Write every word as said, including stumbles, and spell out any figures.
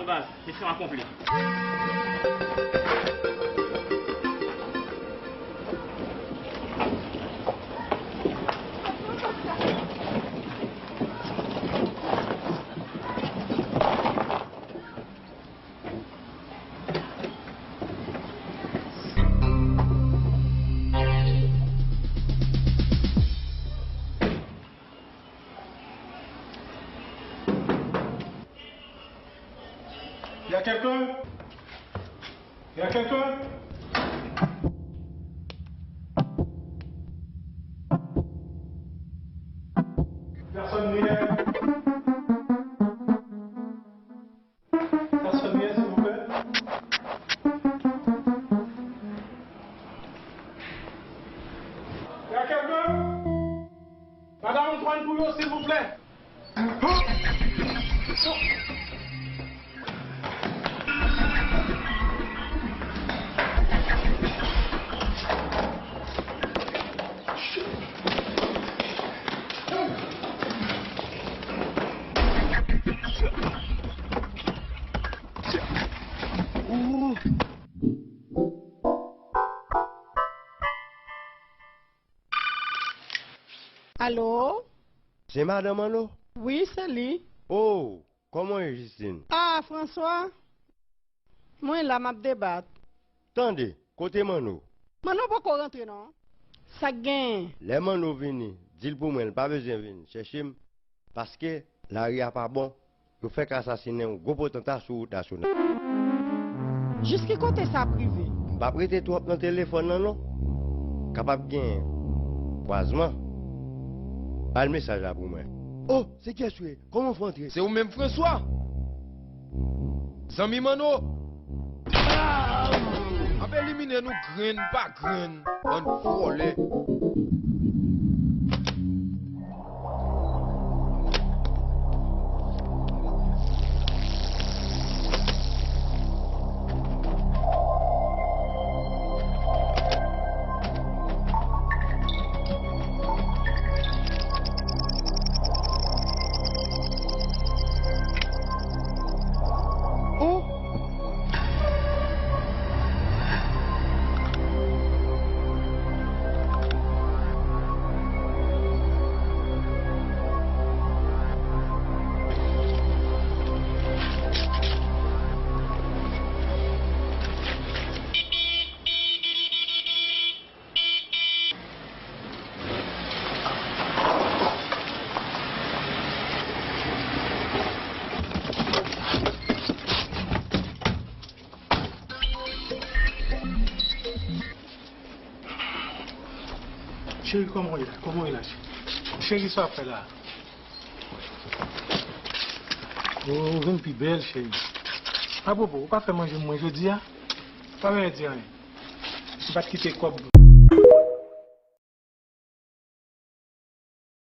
Baz, misyon akonpli. Y a quelqu'un? Y a quelqu'un? Personne n'y est. Personne n'y est, s'il vous plaît. Y a quelqu'un? Madame Antoine Pouillot, s'il vous plaît. Alo? Se madanm Anno? Wi, se li. Oh, kòman w ye, Jistin? Ah, Franswa? Mwen la, m ap debat. Tande, kote Manno? Manno poko rantre non. Sa k genyen? Lè Manno vini, di l pou mwen, l pa bezwen vin chèche m, paske lari a pa bon. Yo fèk asasinen yon gwo potanta sou wout nasyonal. Jis ki kote sa ap rive? M p ap rete twòp nan telefòn nan non. Kapab gen kwazman. Bay mesaj la pou mwen. Oh, se kiyès ou ye? Kòman w fè antre? Se ou menm, Franswa? Zanmi Manno! M ap elimine nou grenn pa grenn, bann vòlè. Cheri, kòman w ye la? Kòman w ye la, cheri? Cheri, sa w ap fè la? Oh, ou vin pi bèl, cheri. Apwopo, ou pa fè manje mwen jodi a? Pa menm di anyen. Ou pa t kite kòb.